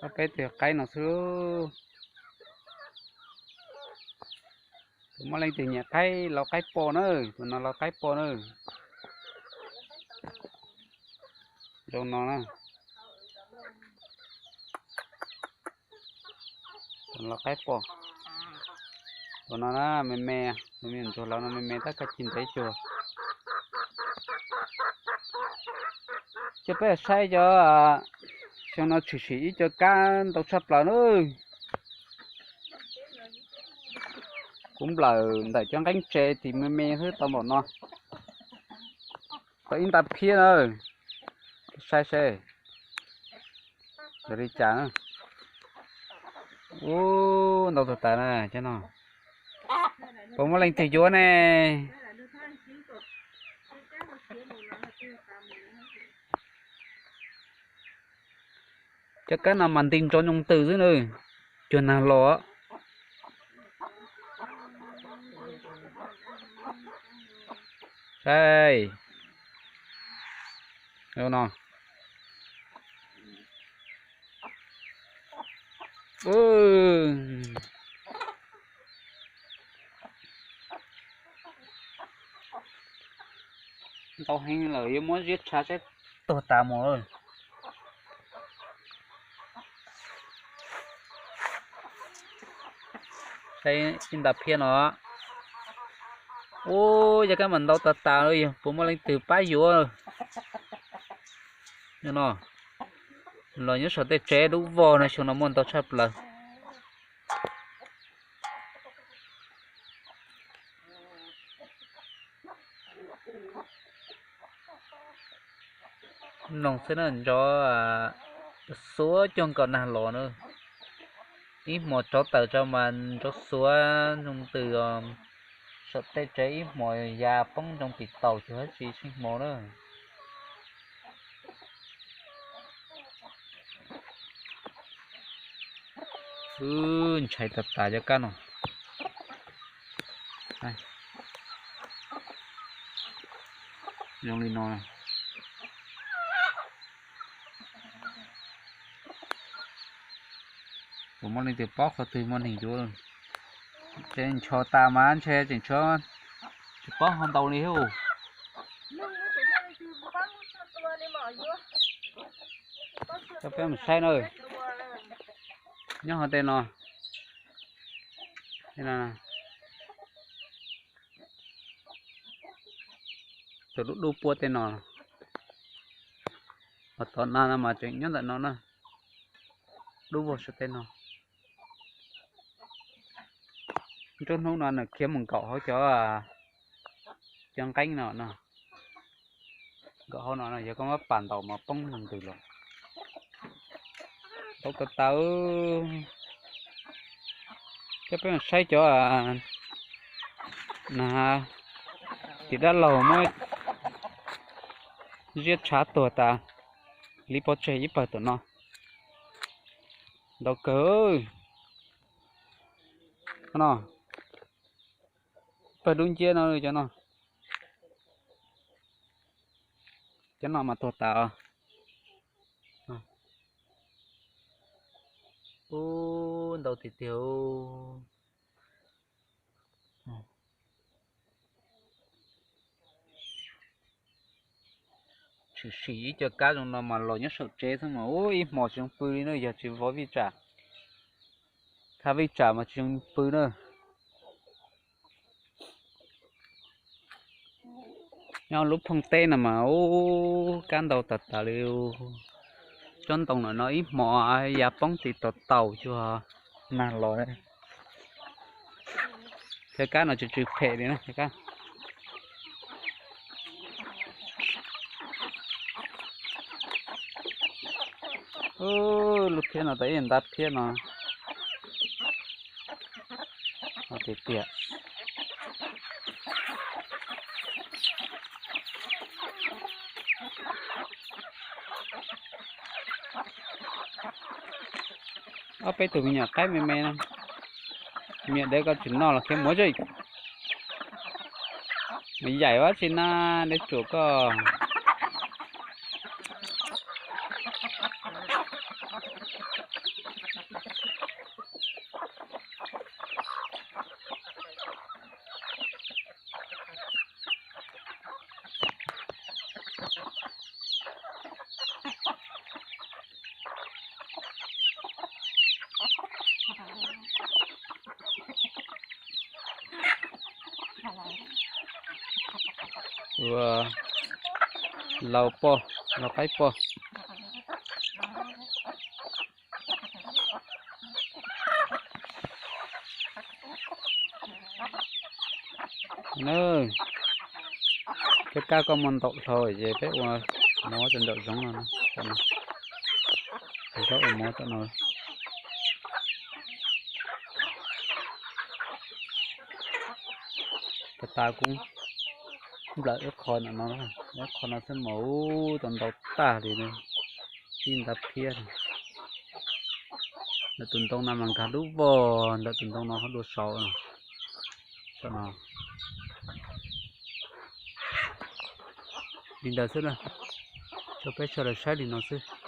Peb tus qaib no xwb. Tus muaj leej twg nyiam qaib los qaib pom na, tus no los qaib pom na. Zoo no na. Los qaib pom. Tus no na me me, tus me ntsuag laus no me me tab koj ci ntev cuag. Coj peb saib cov, xyoo no tshwm sim ib co kab ntau tshaj plaws na. Kuv nplawm ntawm cov nqeeb tsev tim me me xwb tau npaum no. Tau ib nta phiab na. Saib seb yog li cas na. Ub, ntau tag tas na cov no. Puas muaj leej twg yuav ne? Cov kab no mas nti ntsoov nyoos twm xwb na, cuag nag los. Saib no. Ntau heev lawm, yuav muab ziab tshav saib tuag tas mus. Saib ib nta phiab no. Ub, yog kab mas ntau tas tas li, puas muaj leej twg pab yuav? No, los nyob saum tej tsev dub vog no xyoo no muaj ntau tshaj plaws. Mloog xwb na, ntsov xuav cuag nkaus nag los na. Ib hmos tsov tawm tso mas ntsov xuav ntsoov twm os. Saum tej tsev ib hmos ya poob ntsoov tim taus cuag dab tsi tsis hmo na. Wb ntshai tas tas cov kab no. Zoo li no. Puas muaj leej twg paub qhov twg muaj neeg yuav? Tseem ncho tas mas ntshe tseem tsis paub ho ntau li thiab. Coj peb mus saib na. Nyob hauv tej no. Tus dub dub puab tej no. Ho tom no no mas tseem nyob ntawm no na. Dub vog saum tej no. Nruab hnub no nws khiav mus nkaum hauv cov, cov nqeeb no no. Nkaum hauv no no yog koj muab pas ntaus mas poob ntws los. Tau tas tas. Coj peb mus saib cov, na, tim dab laug muab ziab tshav tuag tas li pov tseg ib pawg tom no. Ntau kawg. No, pawg dub nciab no cov no. Cov no mas tuag tas. Ub, ntau tiag tiag. Tshwm sim ib co kab zoo no mas los nyob saum tsev xwb mas ub ib hmos tsis zoo pw li na, yog tsis vov vij tsam, khav vij tsam mas tsis zoo pw na. Nyob lub phooj teb no mas ub kab ntau tas tas li. Tsob ntoo no ib hmos ya poob tim tau taus cuag nag los. Cov kab no tsw tsw phem li na cov kab. Lub phiab no tas ib nta phiab no. Tiag tiag. Ob peb tug me nyuam qaib me me no, me nyuam dev koj tsis noj los khiav mus tsev. Mus yaim ua tsi na, deb tsuas koj. Ua, lau poj, lau qaib poj. Kab kab koj muaj ntau dhau ces peb ua mov rau nraum zoov no, zaub ua mov tom no. Tab tas kuv nplawm ib qho no, ib qho no xwb mas ua tau ntau tag li, ib nta phiab. Ntawm tus ntoo no mas nkag lub vog ntawm tus ntoo no dua saud no. Li ntawd xwb na, tso peb sawv daws saib li no xwb.